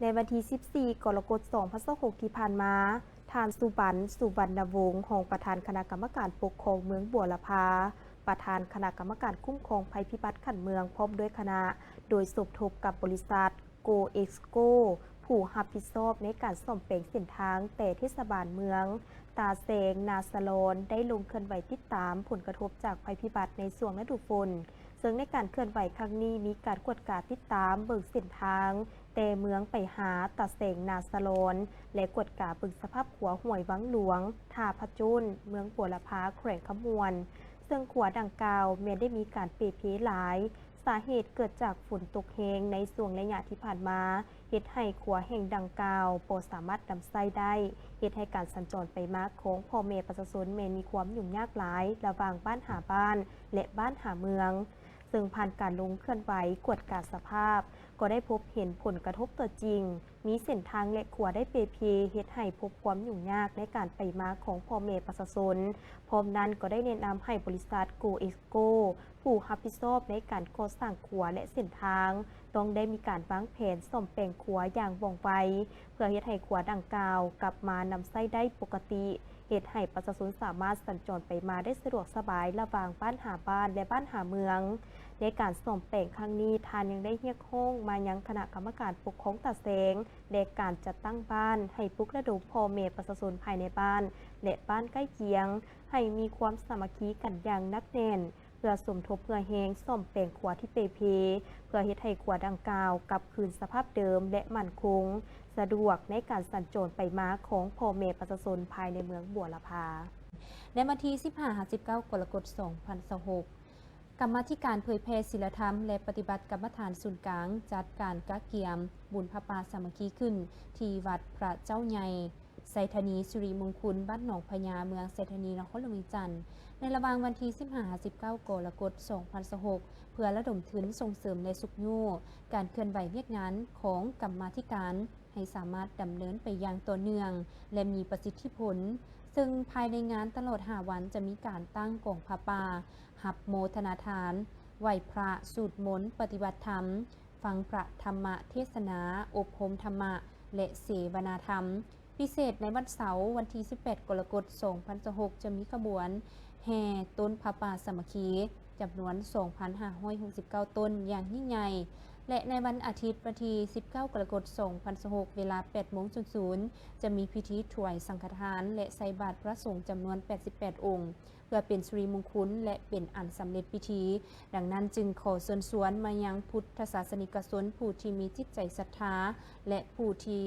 ໃນວັນທີສິບສີ່ ກໍລະກົດ ສອງພັນຊາວຫົກ ທີ່ຜ່ານມາ, ທ່ານ ສຸບັນ ສຸວັນນະວົງ ຮອງປະທານຄະນະກຳມະການປົກຄອງເມືອງບົວລະພາ, ປະທານຄະນະກຳມະການຄຸ້ມຄອງໄພພິບັດຂັ້ນເມືອງ ພ້ອມດ້ວຍຄະນະ, ໂດຍສົມທົບກັບບໍລິສັດ ໂກເອັກໂກ ຜູ້ຮັບຜິດຊອບໃນການສ້ອມແປງເສັ້ນທາງແຕ່ເທດສະບານເມືອງຕາແສງ ນາສະຫຼອນ ໄດ້ລົງເຄື່ອນໄຫວຕິດຕາມຜົນກະທົບຈາກໄພພິບັດໃນຊ່ວງລະດູຝົນ, ເຊິ່ງໃນການເຄື່ອນໄຫວຄັ້ງນີ້ ມີການກວດກາຕິດຕາມເບິ່ງເສັ້ນທາງແຕ່ເມືອງໄປຫາຕາແສງ ນາສະຫຼອນ ແລະ ກວດກາເບິ່ງສະພາບຂົວຫ້ວຍວັງຫຼວງ ທ່າພະໂຈ້ນ ເມືອງບົວລະພາ ແຂວງຄຳມ່ວນ, ເຊິ່ງຂົວດັ່ງກ່າວແມ່ນໄດ້ມີການເປ່ເພຫຼາຍ, ສາເຫດເກີດຈາກຝົນຕົກແຮງໃນຊ່ວງໄລຍະທີ່ຜ່ານມາ ເຮັດໃຫ້ຂົວແຫ່ງດັ່ງກ່າວບໍ່ສາມາດນຳໃຊ້ໄດ້, ເຮັດໃຫ້ການສັນຈອນໄປມາຂອງພໍ່ແມ່ປະຊາຊົນແມ່ນມີຄວາມຫຍຸ້ງຍາກຫຼາຍ ລະຫວ່າງບ້ານຫາບ້ານ ແລະ ບ້ານຫາເມືອງ. ເຊິ່ງຜ່ານການລົງເຄື່ອນໄຫວກວດກາສະພາບ, ກໍໄດ້ພົບເຫັນຜົນກະທົບຕົວຈິງ, ມີເສັ້ນທາງ ແລະ ຂົວໄດ້ເປ່ເພ, ເຮັດໃຫ້ພົບຄວາມຫຍຸ້ງຍາກໃນການໄປມາຂອງພໍ່ແມ່ປະຊາຊົນ. ພ້ອມນັ້ນກໍໄດ້ແນະນຳໃຫ້ບໍລິສັດ ໂກເອັກໂກ ຜູ້ຮັບຜິດຊອບໃນການກໍ່ສ້າງຂົວ ແລະ ເສັ້ນທາງ ຕ້ອງໄດ້ມີການວາງແຜນສ້ອມແປງຂົວຢ່າງວ່ອງໄວ, ເພື່ອເຮັດໃຫ້ຂົວດັ່ງກ່າວກັບມານຳໃຊ້ໄດ້ປົກກະຕິ, ເຮັດໃຫ້ປະຊາຊົນສາມາດສັນຈອນໄປມາໄດ້ສະດວກສະບາຍລະຫວ່າງບ້ານຫາບ້ານ ແລະ ບ້ານຫາເມືອງ. ໃນການສ້ອມແປງຄັ້ງນີ້, ທ່ານຍັງໄດ້ຮຽກຮ້ອງມາຍັງຄະນະກຳມະການປົກຄອງຕາແສງ ແລະ ການຈັດຕັ້ງບ້ານ ໃຫ້ປຸກລະດົມພໍ່ແມ່ປະຊາຊົນພາຍໃນບ້ານ ແລະ ບ້ານໃກ້ຄຽງ ໃຫ້ມີຄວາມສາມັກຄີກັນຢ່າງໜັກແໜ້ນ, ເພື່ອສົມທົບເຫື່ອແຮງສ້ອມແປງຂົວທີ່ເປ່ເພ, ເພື່ອເຮັດໃຫ້ຂົວດັ່ງກ່າວກັບຄືນສະພາບເດີມ ແລະ ໝັ້ນຄົງ, ສະດວກໃນການສັນຈອນໄປມາຂອງພໍ່ແມ່ປະຊາຊົນພາຍໃນເມືອງບົວລະພາ. ໃນວັນທີສິບຫ້າຫາສິບເກົ້າ ກໍລະກົດ ສອງພັນຊາວຫົກ, ກຳມາທິການເຜີຍແຜ່ສີລະທຳ ແລະ ປະຕິບັດກຳມະຖານສູນກາງ ຈັດການກະກຽມບຸນຜ້າປ່າສາມັກຄີຂຶ້ນ ທີ່ວັດພະເຈົ້າໃຫຍ່ ໄຊທານີ ສິລິມຸງຄຸນ ບ້ານໜອງພະຍາ ເມືອງໄຊທານີ ນະຄອນຫຼວງວຽງຈັນ ໃນລະຫວ່າງວັນທີສິບຫ້າຫາສິບເກົ້າ ກໍລະກົດ ສອງພັນຊາວຫົກ ເພື່ອລະດົມທຶນສົ່ງເສີມ ແລະ ຊຸກຍູ້ການເຄື່ອນໄຫວວຽກງານຂອງກຳມາທິການ ໃຫ້ສາມາດດຳເນີນໄປຢ່າງຕໍ່ເນື່ອງ ແລະ ມີປະສິດທິຜົນ, ເຊິ່ງພາຍໃນງານຕະຫຼອດຫ້າວັນ ຈະມີການຕັ້ງກອງຜ້າປ່າ, ຮັບໂມທະນາທານ, ໄຫວ້ພະ, ສູດມົນ, ປະຕິບັດທຳ, ຟັງພະທຳມະເທດສະໜາ, ອົບຮົມທຳມະ ແລະ ເສວະນາທຳ. ພິເສດໃນວັນເສົາ ວັນທີສິບແປດ ກໍລະກົດ ສອງພັນຊາວຫົກ ຈະມີຂະບວນແຫ່ຕົ້ນຜ້າປ່າສາມັກຄີ ຈຳນວນ ສອງພັນຫ້າຮ້ອຍຫົກສິບເກົ້າ ຕົ້ນຢ່າງຍິ່ງໃຫຍ່ ແລະ ໃນວັນອາທິດ ວັນທີສິບເກົ້າ ກໍລະກົດ ສອງພັນຊາວຫົກ ເວລາ ແປດໂມງສູນສູນ ຈະມີພິທີຖວາຍສັງຄະທານ ແລະ ໃສ່ບາດພະສົງ ຈຳນວນ ແປດສິບແປດ ອົງ ເພື່ອເປັນສິລິມຸງຄຸນ ແລະ ເປັນອັນສຳເລັດພິທີ. ດັ່ງນັ້ນຈຶ່ງຂໍເຊີນຊວນມາຍັງພຸດທະສາສະນິກະຊົນ ຜູ້ທີ່ມີຈິດໃຈສັດທາ ແລະ ຜູ້ທີ່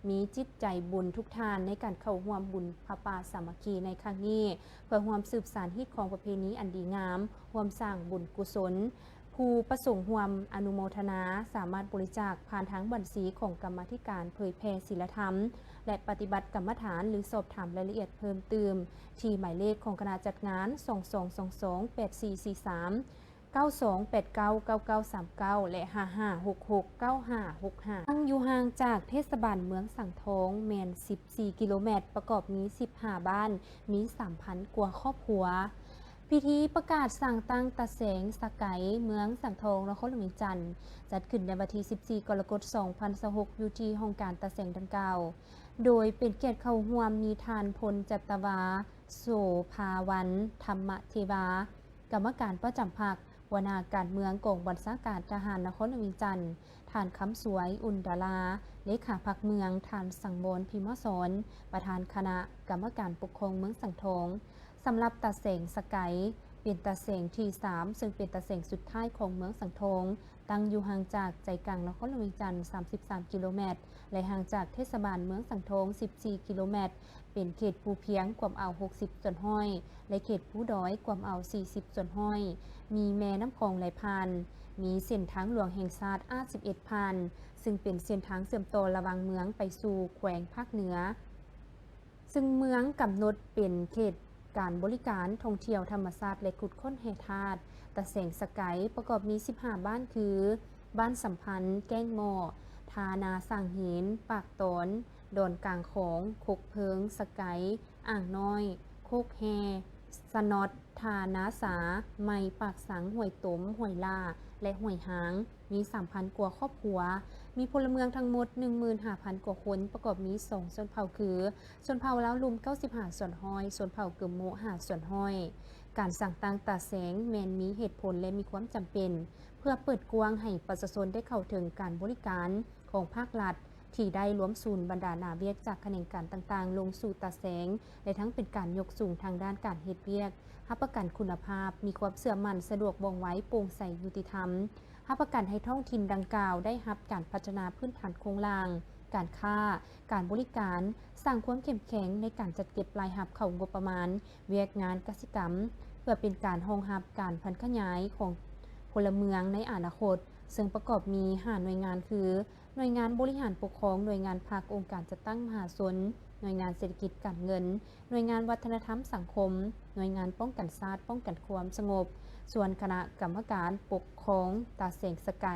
ມີຈິດໃຈບຸນທຸກທ່ານ ໃນການເຂົ້າຮ່ວມບຸນຜ້າປ່າສາມັກຄີໃນຄັ້ງນີ້ ເພື່ອຮ່ວມສືບສານຮີດຄອງປະເພນີອັນດີງາມ, ຮ່ວມສ້າງບຸນກຸສົນ. ຜູ້ປະສົງຮ່ວມອະນຸໂມທະນາ ສາມາດບໍລິຈາກຜ່ານທາງບັນຊີຂອງກຳມາທິການເຜີຍແຜ່ສີລະທຳ ແລະ ປະຕິບັດກຳມະຖານ ຫຼື ສອບຖາມລາຍລະອຽດເພີ່ມຕື່ມ ທີ່ໝາຍເລກຂອງຄະນະຈັດງານ ສອງສອງສອງສອງ ແປດສີ່ສີ່ສາມ, ເກົ້າສອງແປດເກົ້າ ເກົ້າເກົ້າສາມເກົ້າ ແລະ ຫ້າຫ້າຫົກຫົກ ເກົ້າຫ້າຫົກຫ້າ. ຕັ້ງຢູ່ຫ່າງຈາກເທດສະບານເມືອງສັງທອງແມ່ນສິບສີ່ກິໂລແມັດ, ປະກອບມີສິບຫ້າບ້ານ, ມີສາມພັນກວ່າຄອບຄົວ. ພິທີປະກາດສ້າງຕັ້ງຕາແສງສະໄກ ເມືອງສັງທອງ ນະຄອນຫຼວງວຽງຈັນ ຈັດຂຶ້ນໃນວັນທີສິບສີ່ ກໍລະກົດ ສອງພັນຊາວຫົກ ຢູ່ທີ່ຫ້ອງການຕາແສງດັ່ງກ່າວ, ໂດຍເປັນກຽດເຂົ້າຮ່ວມມີທ່ານ ພົນຈັດຕະວາ ໂສພາວັນ ທຳມະເທວາ, ກຳມະການປະຈຳພັກ, ຫົວໜ້າການເມືອງກອງບັນຊາການທະຫານນະຄອນຫຼວງວຽງຈັນ, ທ່ານ ຄຳສວຍ ອຸ່ນດາລາ, ເລຂາພັກເມືອງ, ທ່ານ ສັງວອນ ພິມມະສອນ, ປະທານຄະນະກຳມະການປົກຄອງເມືອງສັງທອງ. ສຳລັບຕາແສງສະໄກ ເປັນຕາແສງທີສາມ ເຊິ່ງເປັນຕາແສງສຸດທ້າຍຂອງເມືອງສັງທອງ, ຕັ້ງຢູ່ຫ່າງຈາກໃຈກາງນະຄອນຫຼວງວຽງຈັນ ສາມສິບສາມກິໂລແມັດ ແລະ ຫ່າງຈາກເທດສະບານເມືອງສັງທອງ ສິບສີ່ກິໂລແມັດ, ເປັນເຂດພູພຽງ ກວມເອົາຫົກສິບສ່ວນຮ້ອຍ ແລະ ເຂດພູດອຍ ກວມເອົາສີ່ສິບສ່ວນຮ້ອຍ, ມີແມ່ນ້ຳຂອງໄຫຼຜ່ານ, ມີເສັ້ນທາງຫຼວງແຫ່ງຊາດ ອາ ສິບເອັດ ຜ່ານ, ເຊິ່ງເປັນເສັ້ນທາງເຊື່ອມຕໍ່ລະຫວ່າງເມືອງໄປສູ່ແຂວງພາກເໜືອ. ເຊິ່ງເມືອງກຳນົດເປັນເຂດການບໍລິການທ່ອງທ່ຽວທຳມະຊາດ ແລະ ຂຸດຄົ້ນແຮ່ທາດ. ຕາແສງສະໄກ ປະກອບມີສິບຫ້າບ້ານຄື ບ້ານສຳພັນ, ແກ້ງໝໍ້, ທ່ານາສ້າງຫີນ, ປາກຕອນ, ດອນກາງຂອງ, ຄົກເພີງ, ສະໄກ, ອ່າງນ້ອຍ, ໂຄກແຮ່, ສະໜອດ, ທ່ານາສາ, ໃໝ່, ປາກສັງ, ຫ້ວຍຕົມ, ຫ້ວຍຫຼ້າ ແລະ ຫ້ວຍຫາງ. ມີສາມພັນກວ່າຄອບຄົວ. ມີພົນລະເມືອງທັງໝົດ ໜຶ່ງໝື່ນຫ້າພັນກວ່າຄົນ, ປະກອບມີສອງຊົນເຜົ່າຄື ຊົນເຜົ່າລາວລຸ່ມ ເກົ້າສິບຫ້າສ່ວນຮ້ອຍ, ຊົນເຜົ່າກຶມໂມະ ຫ້າສ່ວນຮ້ອຍ. ການສ້າງຕັ້ງຕາແສງແມ່ນມີເຫດຜົນ ແລະ ມີຄວາມຈຳເປັນ ເພື່ອເປີດກວ້າງໃຫ້ປະຊາຊົນໄດ້ເຂົ້າເຖິງການບໍລິການຂອງພາກລັດ ທີ່ໄດ້ລວມສູນບັນດາໜ້າວຽກຈາກຂະແໜງການຕ່າງໆ ລົງສູ່ຕາແສງ ແລະ ທັງເປັນການຍົກສູງທາງດ້ານການເຮັດວຽກ, ຮັບປະກັນຄຸນນະພາບ, ມີຄວາມເຊື່ອໝັ້ນ, ສະດວກວ່ອງໄວ, ໂປ່ງໃສ, ຍຸຕິທຳ, ຮັບປະກັນໃຫ້ທ້ອງຖິ່ນດັ່ງກ່າວໄດ້ຮັບການພັດທະນາພື້ນຖານໂຄງລ່າງ, ການຄ້າ, ການບໍລິການ, ສ້າງຄວາມເຂັ້ມແຂງໃນການຈັດເກັບລາຍຮັບເຂົ້າງົບປະມານວຽກງານກະສິກຳ ເພື່ອເປັນການຮອງຮັບການຜັນຂະຫຍາຍຂອງພົນລະເມືອງໃນອະນາຄົດ, ເຊິ່ງປະກອບມີຫ້າໜ່ວຍງານຄື ໜ່ວຍງານບໍລິຫານປົກຄອງ, ໜ່ວຍງານພັກ, ອົງການຈັດຕັ້ງມະຫາຊົນ, ໜ່ວຍງານເສດຖະກິດການເງິນ, ໜ່ວຍງານວັດທະນະທຳສັງຄົມ, ໜ່ວຍງານປ້ອງກັນຊາດ, ປ້ອງກັນຄວາມສະຫງົບ. ສ່ວນຄະນະກຳມະການປົກຄອງຕາແສງສະໄກ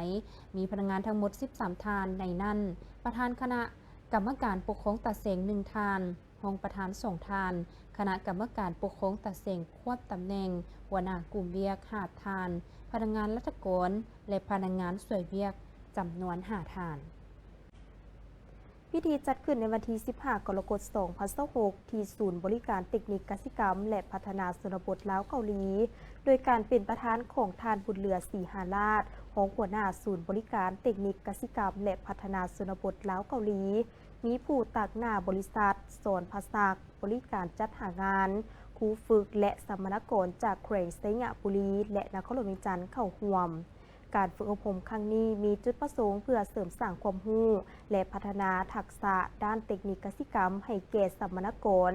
ມີພະນັກງານທັງໝົດສິບສາມທ່ານ, ໃນນັ້ນ ປະທານຄະນະກຳມະການປົກຄອງຕາແສງໜຶ່ງທ່ານ, ຮອງປະທານສອງທ່ານ, ຄະນະກຳມະການປົກຄອງຕາແສງຄວບຕຳແໜ່ງຫົວໜ້າກຸ່ມວຽກຫ້າທ່ານ, ພະນັກງານລັດຖະກອນ ແລະ ພະນັກງານຊ່ວຍວຽກຈຳນວນຫ້າທ່ານ. ພິທີຈັດຂຶ້ນໃນວັນທີສິບຫ້າ ກໍລະກົດ ສອງພັນຊາວຫົກ ທີ່ສູນບໍລິການເຕັກນິກກະສິກຳ ແລະ ພັດທະນາຊົນນະບົດລາວເກົາຫຼີ ໂດຍການເປັນປະທານຂອງທ່ານ ບຸນເຫຼືອ ສີຫາລາດ ຮອງຫົວໜ້າສູນບໍລິການເຕັກນິກກະສິກຳ ແລະ ພັດທະນາຊົນນະບົດລາວເກົາຫຼີ, ມີຜູ້ຕາງໜ້າບໍລິສັດ ສອນພະສັກ ບໍລິການຈັດຫາງານ, ຄູຝຶກ ແລະ ສຳມະນາກອນຈາກແຂວງໄຊຍະບູລີ ແລະ ນະຄອນຫຼວງວຽງຈັນເຂົ້າຮ່ວມ. ການຝຶກອົບຮົມຄັ້ງນີ້ມີຈຸດປະສົງເພື່ອເສີມສ້າງຄວາມຮູ້ ແລະ ພັດທະນາທັກສະດ້ານເຕັກນິກກະສິກຳໃຫ້ແກ່ສຳມະນາກອນ,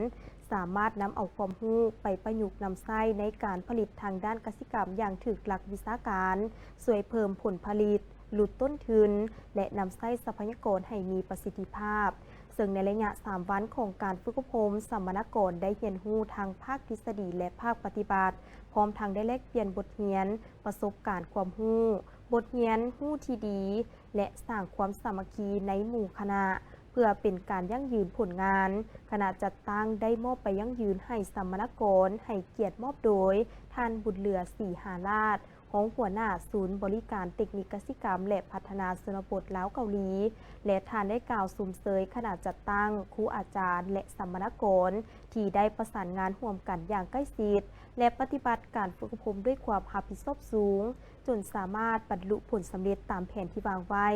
ສາມາດນຳເອົາຄວາມຮູ້ໄປປະຍຸກນຳໃຊ້ໃນການຜະລິດທາງດ້ານກະສິກຳຢ່າງຖືກຫຼັກວິຊາການ, ຊ່ວຍເພີ່ມຜົນຜະລິດ, ຫຼຸດຕົ້ນທຶນ ແລະ ນຳໃຊ້ຊັບພະຍາກອນໃຫ້ມີປະສິດທິພາບ. ເຊິ່ງໃນໄລຍະສາມວັນຂອງການຝຶກອົບຮົມ, ສຳມະນາກອນໄດ້ຮຽນຮູ້ທັງພາກທິດສະດີ ແລະ ພາກປະຕິບັດ, ພ້ອມທັງໄດ້ແລກປ່ຽນບົດຮຽນ, ປະສົບການ, ຄວາມຮູ້, ບົດຮຽນຮູ້ທີ່ດີ ແລະ ສ້າງຄວາມສາມັກຄີໃນໝູ່ຄະນະ ເພື່ອເປັນການຢັ້ງຢືນຜົນງານ. ຄະນະຈັດຕັ້ງໄດ້ມອບໃບຢັ້ງຢືນໃຫ້ສຳມະນາກອນ, ໃຫ້ກຽດມອບໂດຍ ທ່ານ ບຸນເຫຼືອ ສີຫາລາດ ຮອງຫົວໜ້າສູນບໍລິການເຕັກນິກກະສິກຳ ແລະ ພັດທະນາຊົນນະບົດລາວເກົາຫຼີ ແລະ ທ່ານໄດ້ກ່າວຊົມເຊີຍຄະນະຈັດຕັ້ງ, ຄູອາຈານ ແລະ ສຳມະນາກອນ ທີ່ໄດ້ປະສານງານຮ່ວມກັນຢ່າງໃກ້ຊິດ ແລະ ປະຕິບັດການຝຶກອົບຮົມດ້ວຍຄວາມຮັບຜິດຊອບສູງ, ຈົນສາມາດບັນລຸຜົນສຳເລັດຕາມແຜນທີ່ວາງໄວ້.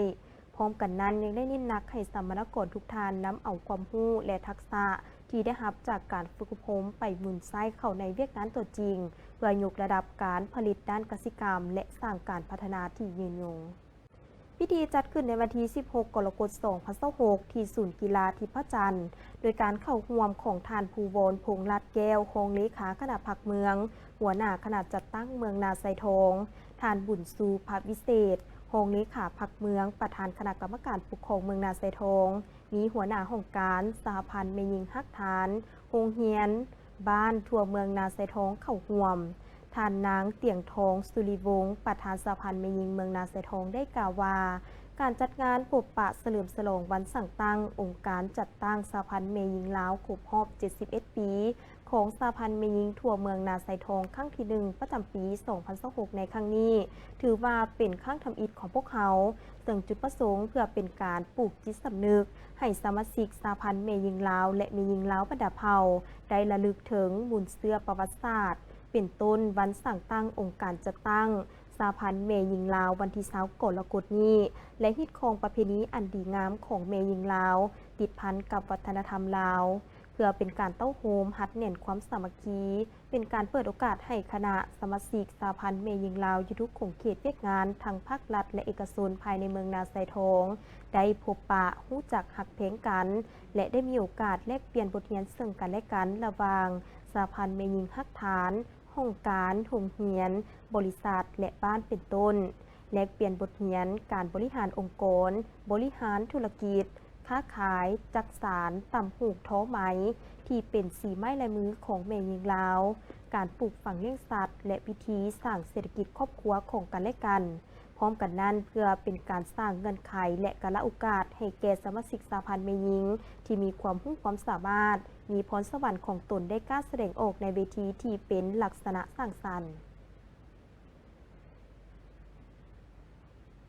ພ້ອມກັນນັ້ນ ຍັງໄດ້ເນັ້ນໜັກໃຫ້ສຳມະນາກອນທຸກທ່ານນຳເອົາຄວາມຮູ້ ແລະ ທັກສະທີ່ໄດ້ຮັບຈາກການຝຶກອົບຮົມໄປໝູນໃຊ້ເຂົ້າໃນວຽກງານຕົວຈິງ ເພື່ອຍົກລະດັບການຜະລິດດ້ານກະສິກຳ ແລະ ສ້າງການພັດທະນາທີ່ຍືນຍົງ. ພິທີຈັດຂຶ້ນໃນວັນທີສິບຫົກ ກໍລະກົດ ສອງພັນຊາວຫົກ ທີ່ສູນກິລາທິບພະຈັນ ໂດຍການເຂົ້າຮ່ວມຂອງທ່ານ ພູວອນ ພົງລັດແກ້ວ ຮອງເລຂາຄະນະພັກເມືອງ, ຫົວໜ້າຄະນະຈັດຕັ້ງເມືອງນາຊາຍທອງ, ທ່ານ ບຸນຊູ ພະວິເສດ ຮອງເລຂາພັກເມືອງ, ປະທານຄະນະກຳມະການປົກຄອງເມືອງນາຊາຍທອງ, ມີຫົວໜ້າຫ້ອງການສະຫະພັນແມ່ຍິງຮາກຖານ, ໂຮງຮຽນ, ບ້ານທົ່ວເມືອງນາຊາຍທອງເຂົ້າຮ່ວມ. ທ່ານນາງ ຕຽງທອງ ສຸລິວົງ ປະທານສະຫະພັນແມ່ຍິງເມືອງນາຊາຍທອງ ໄດ້ກ່າວວ່າ ການຈັດງານພົບປະສະເຫຼີມສະຫຼອງວັນສ້າງຕັ້ງອົງການຈັດຕັ້ງສະຫະພັນແມ່ຍິງລາວຄົບຮອບເຈັດສິບເອັດປີ ຂອງສະຫະພັນແມ່ຍິງທົ່ວເມືອງນາຊາຍທອງຄັ້ງທີໜຶ່ງ ປະຈຳປີສອງພັນຊາວຫົກໃນຄັ້ງນີ້ ຖືວ່າເປັນຄັ້ງທຳອິດຂອງພວກເຮົາ, ເຊິ່ງຈຸດປະສົງເພື່ອເປັນການປູກຈິດສຳນຶກໃຫ້ສະມາຊິກສະຫະພັນແມ່ຍິງລາວ ແລະ ແມ່ຍິງລາວບັນດາເຜົ່າ ໄດ້ລະລຶກເຖິງມູນເຊື້ອປະຫວັດສາດ, ເປັນຕົ້ນ ວັນສ້າງຕັ້ງອົງການຈັດຕັ້ງສະຫະພັນແມ່ຍິງລາວ ວັນທີຊາວ ກໍລະກົດນີ້ ແລະ ຮີດຄອງປະເພນີອັນດີງາມຂອງແມ່ຍິງລາວ ຕິດພັນກັບວັດທະນະທຳລາວ. ເພື່ອເປັນການເຕົ້າໂຮມຮັດແໜ້ນຄວາມສາມັກຄີ, ເປັນການເປີດໂອກາດໃຫ້ຄະນະສະມາຊິກສະຫະພັນແມ່ຍິງລາວຢູ່ທຸກຂົງເຂດວຽກງານທັງພາກລັດ ແລະ ເອກະຊົນພາຍໃນເມືອງນາຊາຍທອງ ໄດ້ພົບປະ, ຮູ້ຈັກຮັກແພງກັນ ແລະ ໄດ້ມີໂອກາດແລກປ່ຽນບົດຮຽນເຊິ່ງກັນແລະກັນ ລະຫວ່າງສະຫະພັນແມ່ຍິງຮາກຖານ, ຫ້ອງການ, ໂຮງຮຽນ, ບໍລິສັດ ແລະ ບ້ານເປັນຕົ້ນ, ແລກປ່ຽນບົດຮຽນການບໍລິຫານອົງກອນ, ບໍລິຫານທຸລະກິດ, ຄ້າຂາຍ, ຈັກສານ, ຕ່ຳຫູກ, ທໍໄໝ ທີ່ເປັນສີໄມ້ລາຍມືຂອງແມ່ຍິງລາວ, ການປູກຝັງລ້ຽງສັດ ແລະ ວິທີສ້າງເສດຖະກິດຄອບຄົວຂອງກັນແລະກັນ. ພ້ອມກັນນັ້ນ, ເພື່ອເປັນການສ້າງເງື່ອນໄຂ ແລະ ກາລະໂອກາດໃຫ້ແກ່ສະມາຊິກສະຫະພັນແມ່ຍິງທີ່ມີຄວາມຮູ້ຄວາມສາມາດ, ມີພອນສະຫວັນຂອງຕົນໄດ້ກ້າສະແດງອອກໃນເວທີທີ່ເປັນລັກສະນະສ້າງສັນ.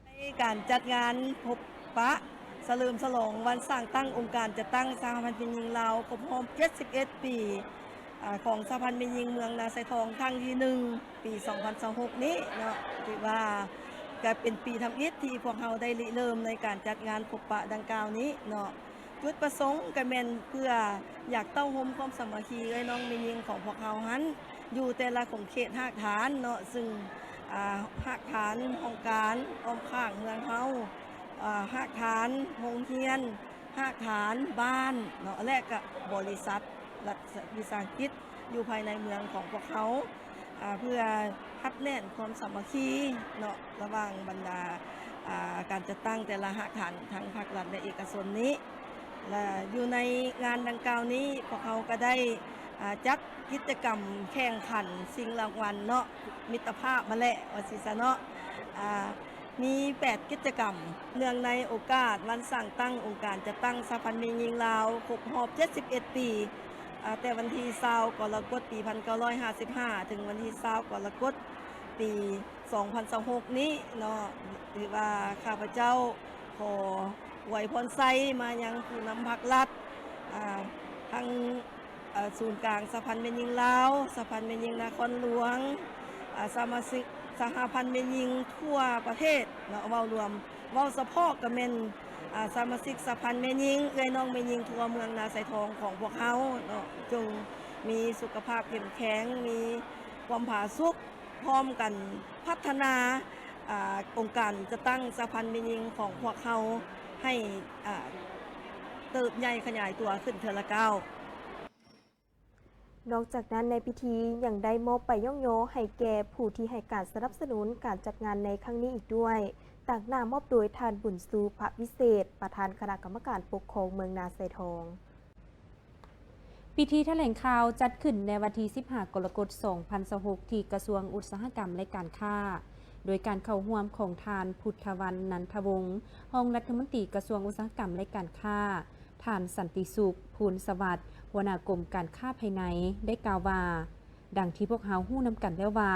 ໃນການຈັດງານພົບ ປະສະເຫຼີມສະຫຼອງວັນສ້າງຕັ້ງອົງການຈັດຕັ້ງສະຫະພັນແມ່ຍິງລາວຄົບຮອບເຈັດສິບເອັດປີ ອາ ຂອງສະຫະພັນແມ່ຍິງເມືອງນາຊາຍທອງຄັ້ງທີໜຶ່ງ ປີສອງພັນຊາວຫົກນີ້ເນາະ ຖືວ່າກະເປັນປີທຳອິດທີ່ພວກເຮົາໄດ້ລິເລີ່ມໃນການຈັດງານພົບປະດັ່ງກ່າວນີ້ເນາະ. ຈຸດປະສົງກະແມ່ນເພື່ອຢາກເຕົ້າໂຮມຄວາມສາມັກຄີເອື້ອຍນ້ອງແມ່ຍິງຂອງພວກເຮົາຫັ້ນ ຢູ່ແຕ່ລະຂົງເຂດຮາກຖານເນາະ ຊຶ່ງ ອາ ຮາກຖານຫ້ອງການອ້ອມຂ້າງເມືອງເຮົາ ອາ ຮາກຖານໂຮງຮຽນ ຮາກຖານບ້ານເນາະ ແລະ ກະບໍລິສັດ ລັດວິສາຫະກິດຢູ່ພາຍໃນເມືອງຂອງພວກເຮົາ ອາ ເພື່ອຮັດແໜ້ນຄວາມສາມັກຄີເນາະ ລະຫວ່າງບັນດາ ອາ ການຈັດຕັ້ງແຕ່ລະຮາກຖານທັງພາກລັດ ແລະ ເອກະຊົນນີ້ ແລະ ຢູ່ໃນງານດັ່ງກ່າວນີ້ ພວກເຮົາກະໄດ້ ອາ ຈັດກິດຈະກຳແຂ່ງຂັນຊິງລາງວັນເນາະ ມິດຕະພາບຫັ້ນແຫຼະ ວ່າຊີ້ຊະເນາະ ອາ ມີແປດກິດຈະກຳ ເນື່ອງໃນໂອກາດວັນສ້າງຕັ້ງອົງການຈັດຕັ້ງສະຫະພັນແມ່ຍິງລາວຄົບຮອບເຈັດສິບເອັດປີ ອາ ແຕ່ວັນທີຊາວ ກໍລະກົດ ປີພັນເກົ້າຮ້ອຍຫ້າສິບຫ້າ ເຖິງວັນທີຊາວ ກໍລະກົດ ປີສອງພັນຊາວຫົກນີ້ເນາະ ຖືວ່າຂ້າພະເຈົ້າຂໍອວຍພອນໄຊມາຍັງຜູ້ນຳພາກລັດ ອາ ທັງ ເອີ ສູນກາງສະຫະພັນແມ່ຍິງລາວ, ສະຫະພັນແມ່ຍິງນະຄອນຫຼວງ, ອາ ສະມາຊິກສະຫະພັນແມ່ຍິງທົ່ວປະເທດເນາະ ເວົ້າລວມ, ເວົ້າສະເພາະກະແມ່ນ ອາ ສະມາຊິກສະຫະພັນແມ່ຍິງ, ເອື້ອຍນ້ອງແມ່ຍິງທົ່ວເມືອງນາຊາຍທອງຂອງພວກເຮົາເນາະ ຈົ່ງມີສຸຂະພາບເຂັ້ມແຂງ, ມີຄວາມຜາສຸກ, ພ້ອມກັນພັດທະນາ ອາ ອົງການຈັດຕັ້ງສະຫະພັນແມ່ຍິງຂອງພວກເຮົາໃຫ້ ອາ ເຕີບໃຫຍ່ຂະຫຍາຍຕົວຂຶ້ນເທື່ອລະກ້າວ. ນອກຈາກນັ້ນ, ໃນພິທີຍັງໄດ້ມອບໃບຍ້ອງຍໍໃຫ້ແກ່ຜູ້ທີ່ໃຫ້ການສະໜັບສະໜູນການຈັດງານໃນຄັ້ງນີ້ອີກດ້ວຍ, ຕາງໜ້າມອບໂດຍທ່ານ ບຸນຊູ ພະວິເສດ ປະທານຄະນະກຳມະການປົກຄອງເມືອງນາຊາຍທອງ. ພິທີຖະແຫຼງຂ່າວຈັດຂຶ້ນໃນວັນທີສິບຫ້າ ກໍລະກົດ ສອງພັນຊາວຫົກ ທີ່ກະຊວງອຸດສາຫະກຳ ແລະ ການຄ້າ, ໂດຍການເຂົ້າຮ່ວມຂອງທ່ານ ພຸດທະວັນ ນັນທະວົງ ຮອງລັດຖະມົນຕີກະຊວງອຸດສາຫະກຳ ແລະ ການຄ້າ, ທ່ານ ສັນຕິສຸກ ພູນສະຫວັດ ຫົວໜ້າກົມການຄ້າພາຍໃນ ໄດ້ກ່າວວ່າ, ດັ່ງທີ່ພວກເຮົາຮູ້ນຳກັນແລ້ວວ່າ,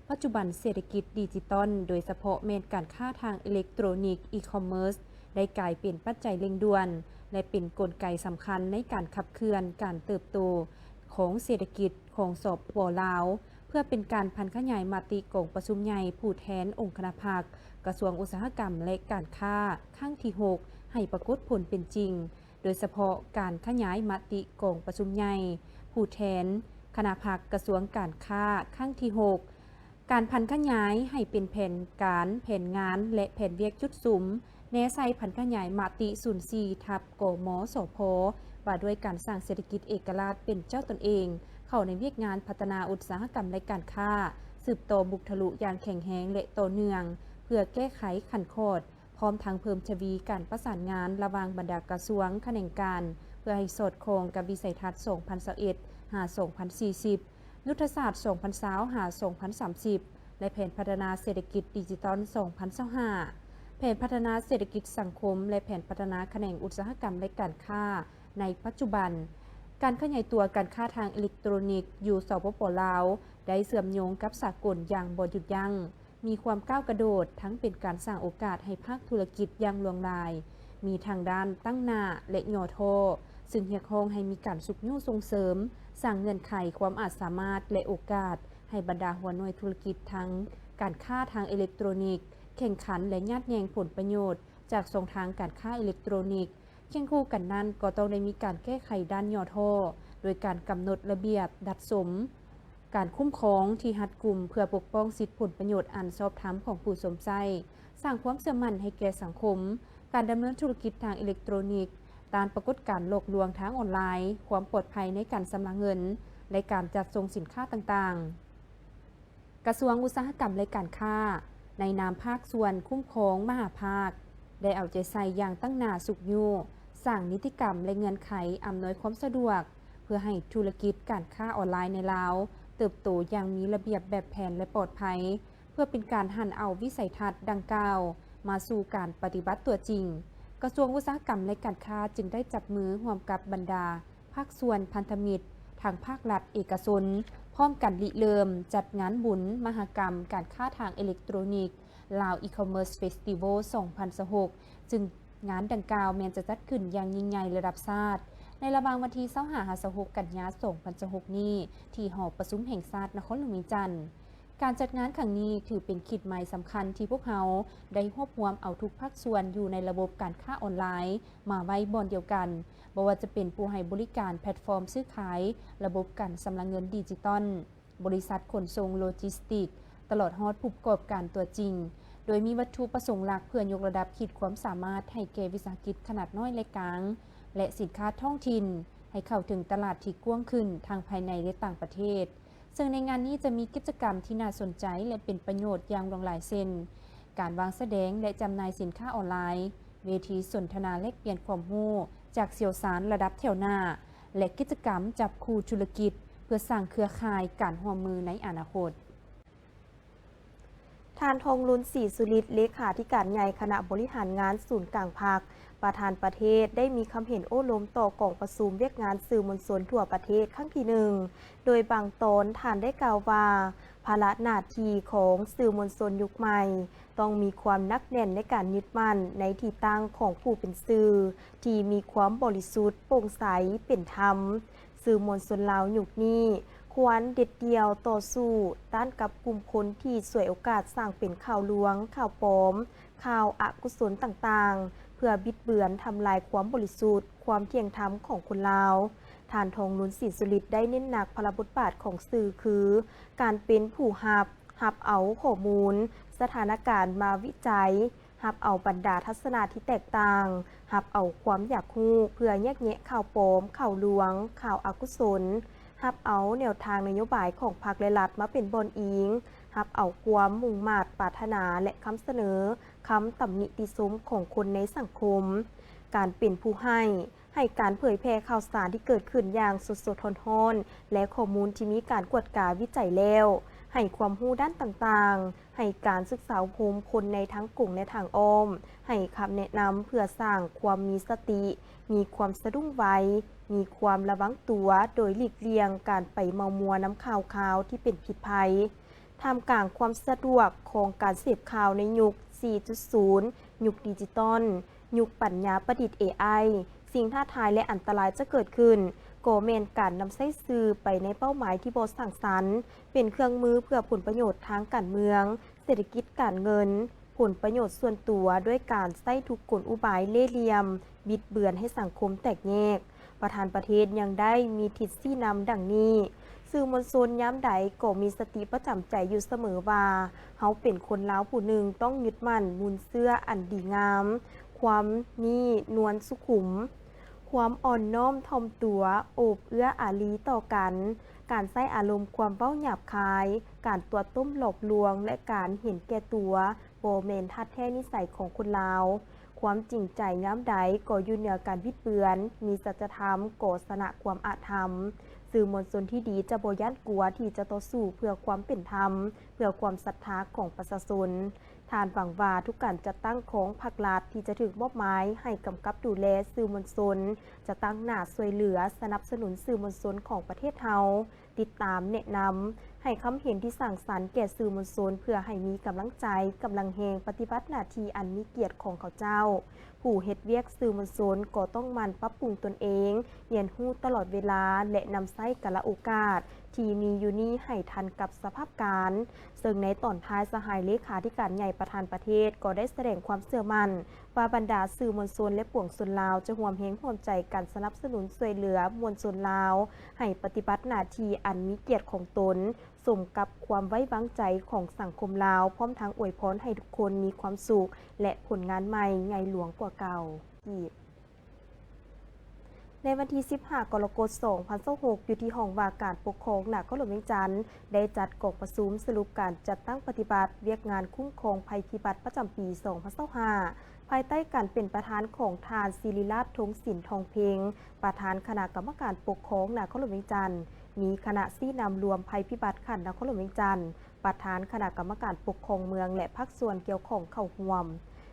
ປັດຈຸບັນເສດຖະກິດດິຈິຕອນ, ໂດຍສະເພາະແມ່ນການຄ້າທາງເອເລັກໂຕຣນິກ ອີຄອມເມີສ ໄດ້ກາຍເປັນປັດໄຈເລັ່ງດ່ວນ ແລະ ເປັນກົນໄກສຳຄັນໃນການຂັບເຄື່ອນການເຕີບໂຕຂອງເສດຖະກິດຂອງ ສປປ ລາວ, ເພື່ອເປັນການຜັນຂະຫຍາຍມະຕິກອງປະຊຸມໃຫຍ່ຜູ້ແທນອົງຄະນະພັກ ກະຊວງອຸດສາຫະກຳ ແລະ ການຄ້າ ຄັ້ງທີຫົກ ໃຫ້ປາກົດຜົນເປັນຈິງ. ໂດຍສະເພາະການຂະຫຍາຍມະຕິກອງປະຊຸມໃຫຍ່ຜູ້ແທນຄະນະພັກກະຊວງການຄ້າຄັ້ງທີຫົກ, ການຜັນຂະຫຍາຍໃຫ້ເປັນແຜນການ, ແຜນງານ ແລະ ແຜນວຽກຈຸດສຸມ, ແນໃສ່ຜັນຂະຫຍາຍມະຕິສູນສີ່ ທັບ ກມສພ ວ່າດ້ວຍການສ້າງເສດຖະກິດເອກະລາດເປັນເຈົ້າຕົນເອງ ເຂົ້າໃນວຽກງານພັດທະນາອຸດສາຫະກຳ ແລະ ການຄ້າ, ສືບຕໍ່ບຸກທະລຸຢ່າງແຂງແຮງ ແລະ ຕໍ່ເນື່ອງ ເພື່ອແກ້ໄຂຂັນຂອດ ພ້ອມທັງເພີ່ມທະວີການປະສານງານລະຫວ່າງບັນດາກະຊວງ, ຂະແໜງການ ເພື່ອໃຫ້ສອດຄ່ອງກັບວິໄສທັດ ສອງພັນຊາວເອັດ ຫາ ສອງພັນສີ່ສິບ, ຍຸດທະສາດ ສອງພັນຊາວ ຫາ ສອງພັນສາມສິບ ແລະ ແຜນພັດທະນາເສດຖະກິດດິຈິຕອນ ສອງພັນຊາວຫ້າ, ແຜນພັດທະນາເສດຖະກິດສັງຄົມ ແລະ ແຜນພັດທະນາຂະແໜງອຸດສາຫະກຳ ແລະ ການຄ້າໃນປັດຈຸບັນ. ການຂະຫຍາຍຕົວການຄ້າທາງເອເລັກໂຕຣນິກຢູ່ ສປປ ລາວ ໄດ້ເຊື່ອມໂຍງກັບສາກົນຢ່າງບໍ່ຢຸດຢັ້ງ. ມີຄວາມກ້າວກະໂດດ, ທັງເປັນການສ້າງໂອກາດໃຫ້ພາກທຸລະກິດຢ່າງຫຼວງຫຼາຍ, ມີທັງດ້ານຕັ້ງໜ້າ ແລະ ຫຍໍ້ທໍ້, ຊຶ່ງຮຽກຮ້ອງໃຫ້ມີການຊຸກຍູ້ສົ່ງເສີມ, ສ້າງເງື່ອນໄຂຄວາມອາດສາມາດ ແລະ ໂອກາດໃຫ້ບັນດາຫົວໜ່ວຍທຸລະກິດທາງການຄ້າທາງເອເລັກໂຕຣນິກ ແຂ່ງຂັນ ແລະ ຍາດແຍ່ງຜົນປະໂຫຍດຈາກຊ່ອງທາງການຄ້າເອເລັກໂຕຣນິກ. ຄຽງຄູ່ກັນນັ້ນ, ກໍຕ້ອງໄດ້ມີການແກ້ໄຂດ້ານຫຍໍ້ທໍ້ ໂດຍການກຳນົດລະບຽບດັດສົມ, ການຄຸ້ມຄອງທີ່ຮັດກຸມເພື່ອປົກປ້ອງສິດຜົນປະໂຫຍດອັນຊອບທຳຂອງຜູ້ຊົມໃຊ້, ສ້າງຄວາມເຊື່ອໝັ້ນໃຫ້ແກ່ສັງຄົມ, ການດຳເນີນທຸລະກິດທາງເອເລັກໂຕຣນິກ, ຕ້ານປາກົດການຫຼອກລວງທາງອອນລາຍ, ຄວາມປອດໄພໃນການຊຳລະເງິນ ແລະ ການຈັດສົ່ງສິນຄ້າຕ່າງໆ. ກະຊວງອຸດສາຫະກຳ ແລະ ການຄ້າ ໃນນາມພາກສ່ວນຄຸ້ມຄອງມະຫາພາກ ໄດ້ເອົາໃຈໃສ່ຢ່າງຕັ້ງໜ້າຊຸກຍູ້, ສ້າງນິຕິກຳ ແລະ ເງື່ອນໄຂອຳນວຍຄວາມສະດວກ ເພື່ອໃຫ້ທຸລະກິດການຄ້າອອນລາຍໃນລາວເຕີບໂຕຢ່າງມີລະບຽບແບບແຜນ ແລະ ປອດໄພ, ເພື່ອເປັນການຫັນເອົາວິໄສທັດດັ່ງກ່າວມາສູ່ການປະຕິບັດຕົວຈິງ. ກະຊວງອຸດສາຫະກຳ ແລະ ການຄ້າ ຈຶ່ງໄດ້ຈັບມືຮ່ວມກັບບັນດາ ພາກສ່ວນພັນທະມິດ ທັງພາກລັດເອກະຊົນ ພ້ອມກັນລິເລີ່ມຈັດງານບຸນມະຫະກຳການຄ້າທາງເອເລັກໂຕຣນິກ Lao E-commerce Festival ສອງພັນຊາວຫົກ ຊຶ່ງ ງານດັ່ງກ່າວແມ່ນຈະຈັດຂຶ້ນຢ່າງຍິ່ງໃຫຍ່ລະດັບຊາດ ໃນລະຫວ່າງວັນທີຊາວຫ້າຫາຊາວຫົກກັນຍາສອງພັນຊາວຫົກນີ້ ທີ່ຫໍປະຊຸມແຫ່ງຊາດນະຄອນຫຼວງວຽງຈັນ. ການຈັດງານຄັ້ງນີ້ຖືເປັນຂີດໝາຍສຳຄັນທີ່ພວກເຮົາໄດ້ຮວບຮວມເອົາທຸກພາກສ່ວນຢູ່ໃນລະບົບການຄ້າອອນລາຍມາໄວ້ບ່ອນດຽວກັນ, ບໍ່ວ່າຈະເປັນຜູ້ໃຫ້ບໍລິການແພລດຟອມຊື້ຂາຍ, ລະບົບການຊຳລະເງິນດິຈິຕອນ, ບໍລິສັດຂົນສົ່ງໂລຈິສຕິກ, ຕະຫຼອດຮອດຜູ້ປະກອບການຕົວຈິງ, ໂດຍມີວັດຖຸປະສົງຫຼັກເພື່ອຍົກລະດັບຂີດຄວາມສາມາດໃຫ້ແກ່ວິສາຫະກິດຂະໜາດນ້ອຍ ແລະ ກາງ ແລະ ສິນຄ້າທ້ອງຖິ່ນ ໃຫ້ເຂົ້າເຖິງຕະຫຼາດທີ່ກວ້າງຂຶ້ນທັງພາຍໃນ ແລະ ຕ່າງປະເທດ. ເຊິ່ງໃນງານນີ້ຈະມີກິດຈະກຳທີ່ໜ້າສົນໃຈ ແລະ ເປັນປະໂຫຍດຢ່າງຫຼວງຫຼາຍ ເຊັ່ນ ການວາງສະແດງ ແລະ ຈຳໜ່າຍສິນຄ້າອອນລາຍ, ເວທີສົນທະນາແລກປ່ຽນຄວາມຮູ້ຈາກຊ່ຽວຊານລະດັບແຖວໜ້າ ແລະ ກິດຈະກຳຈັບຄູ່ທຸລະກິດ ເພື່ອສ້າງເຄືອຂ່າຍການຮ່ວມມືໃນອະນາຄົດ. ທ່ານ ທອງລຸນ ສີສຸລິດ ເລຂາທິການໃຫຍ່ຄະນະບໍລິຫານງານສູນກາງພັກ ປະທານປະເທດ ໄດ້ມີຄຳເຫັນໂອ້ລົມຕໍ່ກອງປະຊຸມວຽກງານສື່ມວນຊົນທົ່ວປະເທດຄັ້ງທີໜຶ່ງ ໂດຍບາງຕອນທ່ານໄດ້ກ່າວວ່າ ພາລະໜ້າທີ່ຂອງສື່ມວນຊົນຍຸກໃໝ່ ຕ້ອງມີຄວາມໜັກແໜ້ນໃນການຍຶດໝັ້ນໃນທີ່ຕັ້ງຂອງຜູ້ເປັນສື່ ທີ່ມີຄວາມບໍລິສຸດ, ໂປ່ງໃສ, ເປັນທຳ. ສື່ມວນຊົນລາວຍຸກນີ້ ຄວນເດັດດ່ຽວຕໍ່ສູ້ຕ້ານກັບກຸ່ມຄົນທີ່ສວຍໂອກາດສ້າງເປັນຂ່າວລວງ, ຂ່າວປອມ, ຂ່າວອະກຸສົນຕ່າງໆ ເພື່ອບິດເບືອນທຳລາຍຄວາມບໍລິສຸດ, ຄວາມທ່ຽງທຳຂອງຄົນລາວ. ທ່ານ ທອງລຸນ ສີສຸລິດ ໄດ້ເນັ້ນໜັກພາລະບົດບາດຂອງສື່ຄື ການເປັນຜູ້ຮັບ, ຮັບເອົາຂໍ້ມູນ, ສະຖານະການມາວິໄຈ, ຮັບເອົາບັນດາທັດສະນະທີ່ແຕກຕ່າງ, ຮັບເອົາຄວາມຢາກຮູ້ເພື່ອແຍກແຍະຂ່າວປອມ, ຂ່າວລວງ, ຂ່າວອະກຸສົນ, ຮັບເອົາແນວທາງນະໂຍບາຍຂອງພັກ ແລະ ລັດມາເປັນບ່ອນອີງ, ຮັບເອົາຄວາມມຸ່ງມາດປາດຖະໜາ ແລະ ຄຳສະເໜີ, ຄຳຕຳໜິຕິຊົມຂອງຄົນໃນສັງຄົມ, ການເປັນຜູ້ໃຫ້, ໃຫ້ການເຜີຍແຜ່ຂ່າວສານທີ່ເກີດຂຶ້ນຢ່າງສົດໆຮ້ອນໆ ແລະ ຂໍ້ມູນທີ່ມີການກວດກາວິໄຈແລ້ວ, ໃຫ້ຄວາມຮູ້ດ້ານຕ່າງໆ, ໃຫ້ການສຶກສາອົບຮົມຄົນໃນທາງກົງ ແລະ ທາງອ້ອມ, ໃຫ້ຄຳແນະນຳເພື່ອສ້າງຄວາມມີສະຕິ, ມີຄວາມສະດຸ້ງໄວ, ມີຄວາມລະວັງຕົວ ໂດຍຫຼີກລ່ຽງການໄປເມົາມົວນຳຂ່າວຄາວທີ່ເປັນພິດໄພ. ທ່າມກາງຄວາມສະດວກຂອງການເສບຂ່າວໃນຍຸກສີ່ຈຸດສູນ, ຍຸກດິຈິຕອນ, ຍຸກປັນຍາປະດິດ ເອໄອ, ສິ່ງທ້າທາຍ ແລະ ອັນຕະລາຍຈະເກີດຂຶ້ນ ກໍແມ່ນການນຳໃຊ້ສື່ໄປໃນເປົ້າໝາຍທີ່ບໍ່ສ້າງສັນ, ເປັນເຄື່ອງມືເພື່ອຜົນປະໂຫຍດທາງການເມືອງ, ເສດຖະກິດການເງິນ, ຜົນປະໂຫຍດສ່ວນຕົວ ດ້ວຍການໃຊ້ທຸກກົນອຸບາຍເລ່ຫຼ່ຽມ, ບິດເບືອນໃຫ້ສັງຄົມແຕກແຍກ. ປະທານປະເທດຍັງໄດ້ມີທິດຊີ້ນຳດັ່ງນີ້, ສື່ມວນຊົນຍາມໃດກໍມີສະຕິປະຈຳໃຈຢູ່ສະເໝີວ່າ ເຮົາເປັນຄົນລາວຜູ້ໜຶ່ງຕ້ອງຍຶດໝັ້ນມູນເຊື້ອອັນດີງາມ, ຄວາມນີ່ນວນສຸຂຸມ, ຄວາມອ່ອນນ້ອມຖ່ອມຕົວ, ໂອບເອື້ອອາລີຕໍ່ກັນ, ການໃຊ້ອາລົມຄວາມເວົ້າຫຍາບຄາຍ, ການຕົວະຕົ້ມຫຼອກລວງ ແລະ ການເຫັນແກ່ຕົວ ບໍ່ແມ່ນທາດແທ້ນິໄສຂອງຄົນລາວ. ຄວາມຈິງໃຈຍາມໃດກໍຢູ່ເໜືອການບິດເບືອນ, ມີສັດຈະທຳກໍຊະນະຄວາມອະທຳ. ສື່ມວນຊົນທີ່ດີຈະບໍ່ຢ້ານກົວທີ່ຈະຕໍ່ສູ້ເພື່ອຄວາມເປັນທຳ, ເພື່ອຄວາມສັດທາຂອງປະຊາຊົນ. ທ່ານຫວັງວ່າທຸກການຈັດຕັ້ງຂອງພັກລັດທີ່ຈະຖືກມອບໝາຍໃຫ້ກຳກັບດູແລສື່ມວນຊົນ ຈະຕັ້ງໜ້າຊ່ວຍເຫຼືອສະໜັບສະໜູນສື່ມວນຊົນຂອງປະເທດເຮົາ, ຕິດຕາມແນະນຳ, ໃຫ້ຄຳເຫັນທີ່ສ້າງສັນແກ່ສື່ມວນຊົນ ເພື່ອໃຫ້ມີກຳລັງໃຈ, ກຳລັງແຮງປະຕິບັດໜ້າທີ່ອັນມີກຽດຂອງເຂົາເຈົ້າ. ຜູ້ເຮັດວຽກສື່ມວນຊົນກໍຕ້ອງໝັ່ນປັບປຸງຕົນເອງ, ຮຽນຮູ້ຕະຫຼອດເວລາ ແລະ ນຳໃຊ້ກາລະໂອກາດທີ່ມີຢູ່ນີ້ໃຫ້ທັນກັບສະພາບການ. ເຊິ່ງໃນຕອນທ້າຍ ສະຫາຍເລຂາທິການໃຫຍ່ປະທານປະເທດກໍໄດ້ສະແດງຄວາມເຊື່ອໝັ້ນ ວ່າບັນດາສື່ມວນຊົນ ແລະ ປວງຊົນລາວ ຈະຮ່ວມແຮງຮ່ວມໃຈກັນສະໜັບສະໜູນຊ່ວຍເຫຼືອມວນຊົນລາວ ໃຫ້ປະຕິບັດໜ້າທີ່ອັນມີກຽດຂອງຕົນ ສົມກັບຄວາມໄວ້ວາງໃຈຂອງສັງຄົມລາວ, ພ້ອມທັງອວຍພອນໃຫ້ທຸກຄົນມີຄວາມສຸກ ແລະ ຜົນງານໃໝ່ໃຫຍ່ຫຼວງກວ່າເກົ່າອີກ. ໃນວັນທີສິບຫ້າ ກໍລະກົດ ສອງພັນຊາວຫົກ ຢູ່ທີ່ຫ້ອງວ່າການປົກຄອງນະຄອນຫຼວງວຽງຈັນ ໄດ້ຈັດກອງປະຊຸມສະຫຼຸບການຈັດຕັ້ງປະຕິບັດວຽກງານຄຸ້ມຄອງໄພພິບັດປະຈຳປີ ສອງພັນຊາວຫ້າ ພາຍໃຕ້ການເປັນປະທານຂອງທ່ານ ສິລິລາດ ທົງສິນ ທອງເພັງ ປະທານຄະນະກຳມະການປົກຄອງນະຄອນຫຼວງວຽງຈັນ, ມີຄະນະຊີ້ນຳລວມໄພພິບັດຂັ້ນນະຄອນຫຼວງວຽງຈັນ, ປະທານຄະນະກຳມະການປົກຄອງເມືອງ ແລະ ພາກສ່ວນກ່ຽວຂ້ອງເຂົ້າຮ່ວມ.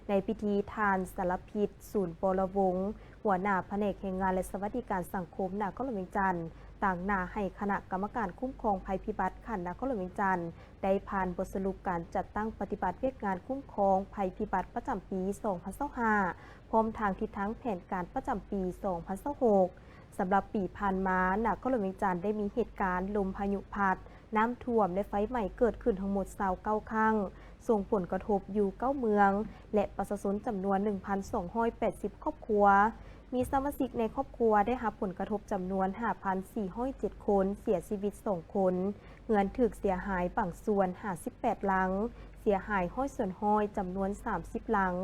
ໃນພິທີ ທ່ານ ສາລະພິດ ສູນ ວໍລະວົງ ຫົວໜ້າພະແນກແຮງງານ ແລະ ສະຫວັດດີການສັງຄົມນະຄອນຫຼວງວຽງຈັນ, ຕາງໜ້າໃຫ້ຄະນະກຳມະການຄຸ້ມຄອງໄພພິບັດຂັ້ນນະຄອນຫຼວງວຽງຈັນ ໄດ້ຜ່ານບົດສະຫຼຸບການຈັດຕັ້ງປະຕິບັດວຽກງານຄຸ້ມຄອງໄພພິບັດປະຈຳປີ ສອງພັນຊາວຫ້າ ພ້ ພ້ອມທາງທິດທາງແຜນການປະຈຳປີສອງພັນຊາວຫົກ. ສຳລັບປີຜ່ານມາ, ນະຄອນຫຼວງວຽງຈັນໄດ້ມີເຫດການລົມພາຍຸພັດ, ນ້ຳຖ້ວມ ແລະ ໄຟໄໝ້ເກີດຂຶ້ນທັງໝົດຊາວເກົ້າຄັ້ງ, ສົ່ງຜົນກະທົບຢູ່ເກົ້າເມືອງ ແລະ ປະຊາຊົນຈຳນວນໜຶ່ງພັນສອງຮ້ອຍແປດສິບຄອບຄົວ. ມີສະມາຊິກໃນຄອບຄົວໄດ້ຮັບຜົນກະທົບຈຳນວນຫ້າພັນສີ່ຮ້ອຍເຈັດຄົນ, ເສຍຊີວິດສອງຄົນ, ເຮືອນຖືກເສຍຫາຍບາງສ່ວນຫ້າສິບແປດຫຼັງ, ເສຍຫາຍຮ້ອຍສ່ວນຮ້ອຍຈຳນວນສາມສິບຫຼັງ.